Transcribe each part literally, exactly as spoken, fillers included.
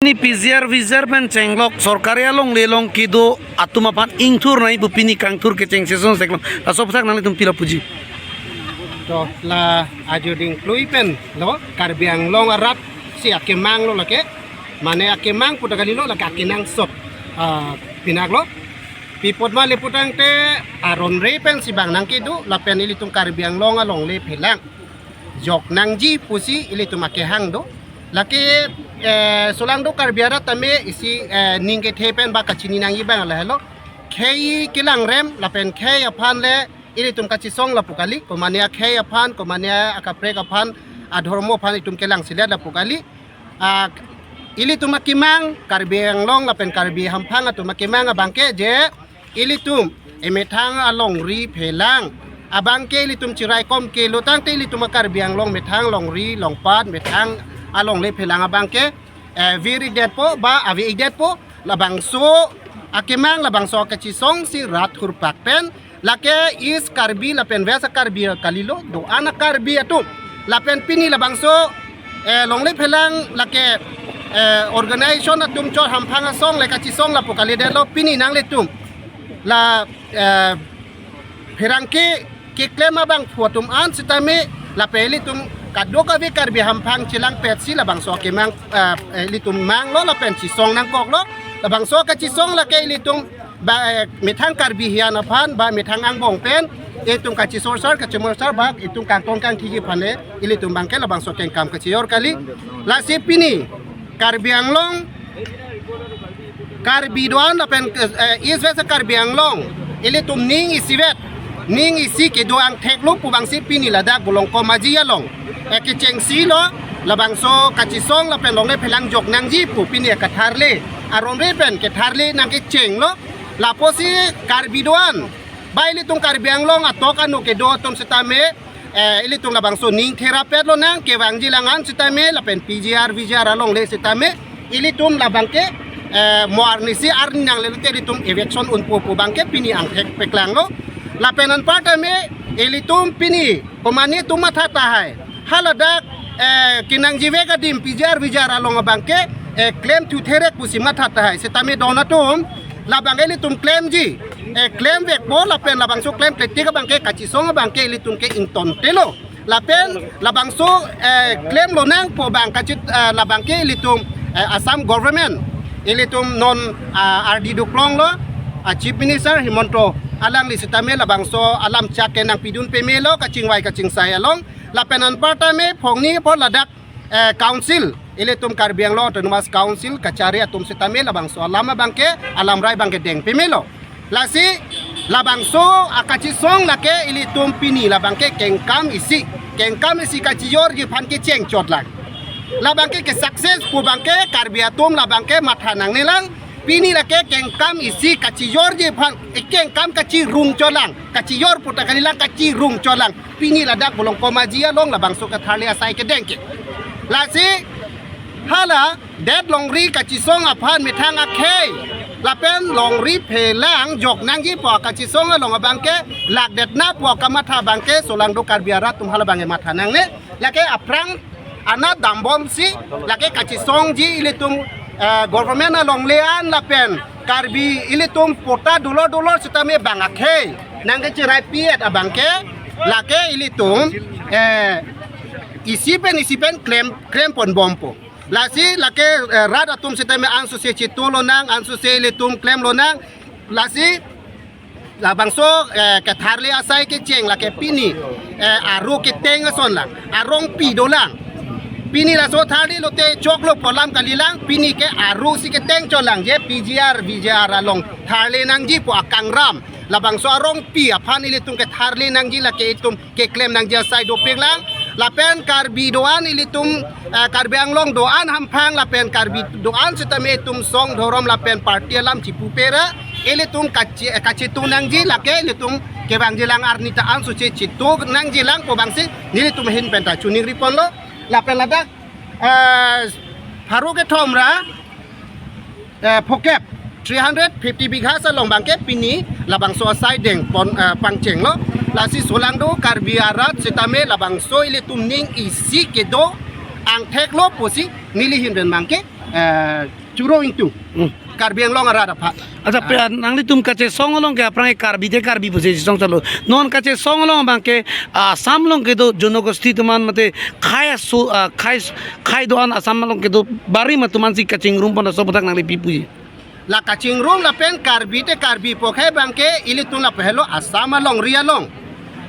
Pini P G R V G R pen chenglok sorkari alongle along kedo atum aphan ingthur nangji pu pini kangthur kecheng session seklong. Laso aphuthak nanglitum pilo puji. To la ajo ding klui pen lo Karbi Anglong arat si akemang lo lake. Mane akemang puta kalilo lake akenangsot, ah, pinak lo. Pi apot ma le putangte aron re pen si bang nangkedo lapen ilitum Karbi Anglong alongle phelang jok nangji pusi ilitum akehang do. Lake, eh, solangdo Karbi arat tame isi, eh, ning kethe pen ba kachini nangji bang lahelo. Khei kelang rem lapen khei aphan le ilitum kachisong lapu kali, komane akhei aphan, komane akaprek aphan, adhormo aphan itum kelang silet lapu kali. Ah, ilitum akemang, Karbi Anglong lapen Karbi hamphang atum akemang abangke je ilitum emethang alongri phelang abangke ilitum chiraikom kelo tangte ilitum a-Karbi Anglong methang longri longpat methang alongle phelang abangke, eh, vir-ikdetpo ba ave-ikdetpo. Labangso akemang, labangso kachisong si rat hurpak pen lake East Karbi lapen West Karbi kalilo, do-an a-Karbi atum. Lapen pini labangso, eh, longle phelang lake, eh, organization atum chot hamphang asong le kachisong lapu kalidetlo pini nanglitum. La, eh, pherangke keklem abangphu atum an sitame lapen ilitum kadokave Karbi hamphang chelangpet si labangso akemang, eh, eh, ilitum manglo lapen chisong nangkoklo. Labangso kachisong lake ilitum ba, eh, methang Karbi hian aphan ba methang angbong pen itum kachisorsar kachemorsar ba itum kangtong kangthiji aphan le ilitum abangke labangso kengkam kachijor kali. Lasi pini Karbi Anglong, Karbi do-an lapen, eh, East West Karbi Anglong ilitum ning isivet, ning isi kedo angthek lo pu abangsi pini ladak Bolongkom Aji along, eh, kechengsi lo, labangso kachisong lapen longle phelang jok nangji pu pini ketharle, aron re pen ketharle nangkecheng lo. Lapusi Karbi do-an ba ilitum Karbi Anglong atok anu kedo atum sitame, eh, ilitum labangso ning therapet lonang, kevangji lang an sitame lapen P G R V G R alongle sitame ilitum labangke, eh, mo arnisi arni nangle lote ilitum eviction unpo pu abangke pini angthek paklang lo. Lapen anparta me ilitum pini komane atum matha tahai. Haladak, eh, kenangji vek adim P G R V G R along abangke, eh, klemthu therek pusi matha tahai. Sitame don atum labang ilitum klemji, eh, klemvekpo lapen labangso klemkletik abangke kachisong abangke ilitum ke ingtontelo. Lapen labangso, eh, klem lonangpo abang kachit, eh, labangke ilitum, eh, Assam government ilitum non, ah, ardi duklonglo, ah, Chief Minister Himanta alangli sitame labangso alam chak ke nangpidun pemelo kachingvai kachingsai along. Lapen anparta me phongni apor ladak, eh, council, ilitum Karbi Anglong Autonomous Council kachari atum sitame labangso alam abangke, alamrai abangke deng pemelo. Lasi labangso akachisong lake ilitum pini labangke kengkam isi, kengkam isi kachijorji aphan kecheng chot lang. Labangke ke success pu abangke Karbi atum labangke matha nangne lang. Pini lake kengkam isi kachijorji aphan, eh, kengkam kachirung chot lang, kachijor puta kali lang, kachirung chot lang. Pini ladak Bolongkom Aji along labangso ketharle asai kedeng ke. Lasi hala det longri kachisong aphan methang akhei lapen longri phelang jok nangji pu kachisong along abangke lakdet na pu kamatha abangke solangdo Karbi arat atum hala abangke matha nangne. Lake aphrang anat dambomsi lake kachisongji ilitum, eh, government alongle an lapen Karbi ilitum patta dolor dolor sitame bang akhei nangkechirai pi-et abangke lake ilitum, eh, isi pen isi pen klem, klem ponbompo. Lasi lake, eh, rat atum sitame ansose chito lonang, ansose ilitum klem lonang. Lasi labangso, eh, ketharle asai kecheng lake pini, eh, aro keteng ason lang, arongpi dolang. Pini laso tharle lote choklo pu alam kali lang, pini ke aro si keteng chot lang, je P G R V G R along tharle nangji pu akangram. Labangso arongpi aphan ilitum ketharle nangji lake itum keklem nangji asai dopik lang. Lapen Karbi do-an ilitum, eh, Karbi Anglong do-an hamphang lapen Karbi do-an sitame itum song dhorom lapen party alam chipu pera ilitum kachi-, eh, kachito nangji lake ilitum kevangji lang arni ta ansose chito nangji lang pu abangsi nelitum ahin pen ta choningri ponlo. Lapen ladak, eh, pharo kethom ra, eh, phokep three hundred fifty bighas along abangke pini labangso asai deng pon, eh, pangchenglo. Lasi solangdo Karbi arat sitame labangso ilitum ning isi kedo angthek lo pusi neli ahin pen abangke eh, Churo Ingtung. Hmm. Karbi Anglong arat aphan. Acha, pe, nanglitum kachesong along ke aphrang Karbi te Karbi pusi chesong chalo. Non kachesong along abang ke, ah, Assam along kedo jonogosti atum an mate khei aso, ah, khei, khei do-an Assam along kedo bari ma atum ansi kachingrum pon aso aputhak nangli pi puji? La kachingrum lapen Karbi te Karbi pu akhei abang ke ilitum lapu helo Assam alongri along.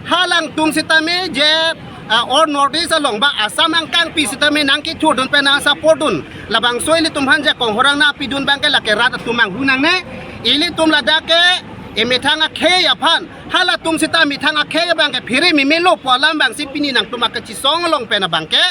Halangtum sitame je, ah, all North East along ba Assam angkangpi sitame nangkethurdun pen nangsupport dun. Labangso ilitum aphan jakong horang nangpidun abang ke lake rat atum manghu nangne. Ilitum ladak ke emethang akhei aphan. Halatum sita methang akhei abang ke phere memelo pu alam abangsi pini nangtum akachesong along pen abang ke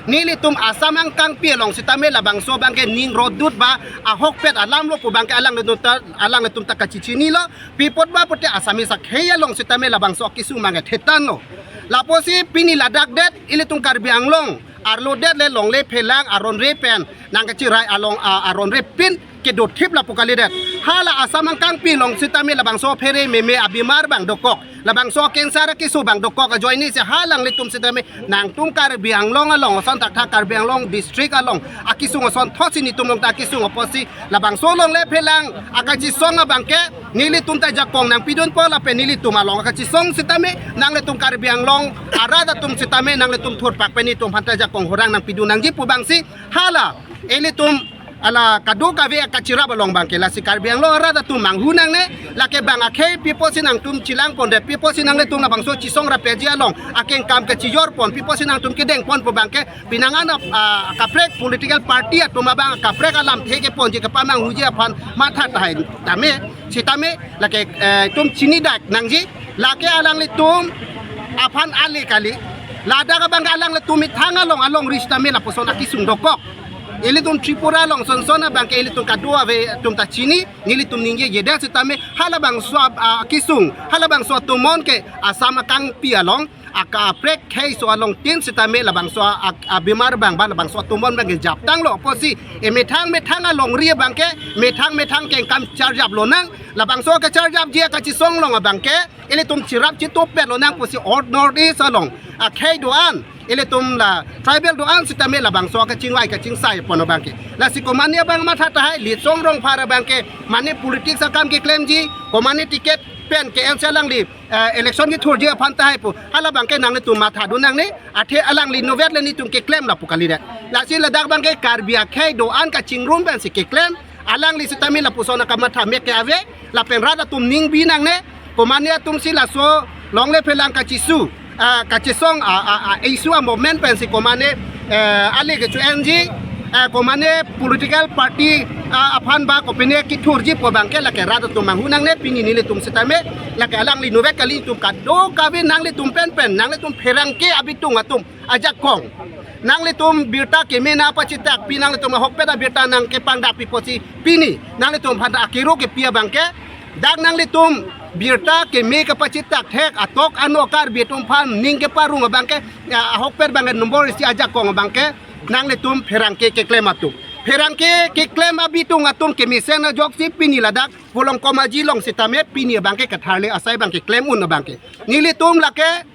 nelitum Assam angkangpi along sitame labangso abang ke ning rodut ba ahokpet alam lo pu abang ke alanglitum ta, alanglitum ta kachechinilo. Pi apot ba pute Assamese akhei along sitame labangso akesung abang ke thetan lo. Lapusi pini ladak det ilitum Karbi Anglong arlo det le longle phelang aron re pen nangkachirai along, ah, aron re pen kedothip lapu kalidet. Hala Assam angkangpi along sitame labangso phere meme abimar abang dokok. Labangso cancer akeso abang dokok ajoine si halanglitum sitame nangtum Karbi Anglong along ason thakthak Karbi Anglong district along akesung asonthotsi netum along ta akesung apotsi labangso longle phelang akachesong abang ke nelitum ta jakong nangpidunpo lapen nelitum along akachesong sitame nanglitum Karbi Anglong arat atum sitame nanglitum thurpak pen netum aphan ta jakong horang nangpidun nangji pu abangsi hala ilitum ala kadokave akachirap along abang ke lasi Karbi Anglong arat atum manghu nangne. Lake abang akhei pi apotsi nangtum chelang pondet, pi apotsi nanglitum labangso chesong rapji along akengkam kachijor pon, pi apotsi nangtum kedeng pon pu abang ke penang an, ah, kaprek political party atum abang kaprek alamthe keponji kepamanghuji aphan matha tahai tame sitame lake, eh, itum chinidak nangji. Lake alanglitum aphan ale kali. Ladak abang ke alanglitum methang along alongri sitame lapuson akesung dokok. Ilitum Tripura along sonson abang ke ilitum kadokave atum ta chini, nelitum ningjejedet sitame halabangso ab-, ah, akesung, halabangso atomon ke Assam angkangpi along akaprek khei so along tin sitame labangso a-, abimar abang ba labangso atomon abang ke japtang lo apotsi emethang methang alongri abang ke methang methang kengkam charjap lonang. Labangso kacharjapji akachesong along abang ke ilitum cherap chetupet lonang pusi all North East along akhei do-an, ilitum la tribal do-an sitame labangso kachingvai kachingsai pon abang ke. Lasi komane abang matha tahai, Litsong Rongphar abang ke mane politics akam keklemji, komane ticket pen ke L C alangli, eh, election kethurji aphan tahai pu hala abang ke nanglitum mathadun nangne. Athe alangli novet le netum keklem lapu kalidet. Lasi ladak abang ke Karbi akhei do-an kachingrum pensi keklem. Alangli sitame lapuson akamatha mek ke ave, lapen rat atum ningbi nangne, komane atumsi laso longle phelang kachesu, ah, kachesong, ah, ah, ah, issue a-movement pensi komane, eh, ale kecho-enji, eh, komane political party, ah, aphan ba kopine kethurji pu abang ke lake rat atum manghu nangne. Pini nelitum sitame lake alangli novet kali, itum kadokave nanglitum pen pen, nanglitum pherangke abitung atum ajakong. Nanglitum birta keme nangpachitak pi, nanglitum ahokpet abirta nangkepangdak pi apotsi pini nanglitum aphan akero kepi abang ke, dak nanglitum birta keme kepachitak thek atok ano Karbi atum aphan ning keparong abang ke, ya, ahokpet abang ke nombor isi ajakong abang ke nanglitum pherangke keklem atum. Pherangke keklem abitung atum kemesen ajoksi pini ladak Volongkom Aji along sitame pini abang ke katharle asai abang ke klem un abang ke. Nelitum lake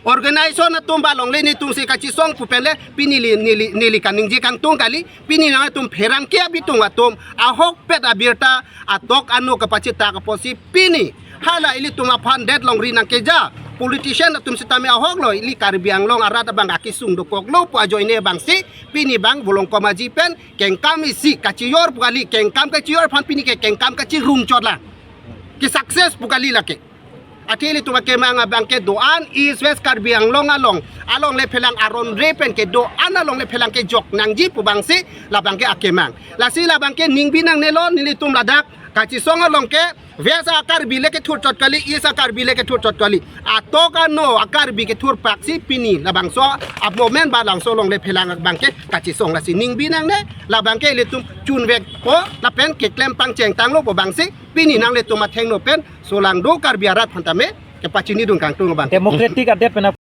organization atum ba longle netumsi kachesong pu pen le pini neli, neli, neli kaningje kangtung kali. Pini nangtum pherangke abitung atum ahokpet abirta atok ano kepachitak apotsi pini hala ilitum aphan det longri nangkeja politician atum sitame ahok lo, ili Karbi Anglong arat abang akesung dokok lo pu ajoine abangsi pini abang Volongkom Aji pen kengkam isi kachijor pu kali, kengkam kachijor aphan pini ke kengkam kachirumchot lang, ke success pu kali lake. Athe ilitum akemang abang ke do-an East West Karbi Anglong along, alongle phelang aron re pen ke do-an alongle phelang kejok nangji pu abangsi labang ke akemang. Lasi labang ke ningbi nangnelo, nelitum ladak kachesong along ke West a-Karbi le kethurchot kali, East a-Karbi le kethurchot kali. Atok ano a-Karbi kethurpaksi pini labangso a-movement ba labangso alongle phelang abang ke kachesong. Lasi ningbi nangne, labang ke ilitum chunvekpo lapen keklem pangcheng tanglo pu abangsi pini nanglitum athengno pen solangdo Karbi arat aphan tame kepachinidun kangtung abang. Democratic adet pen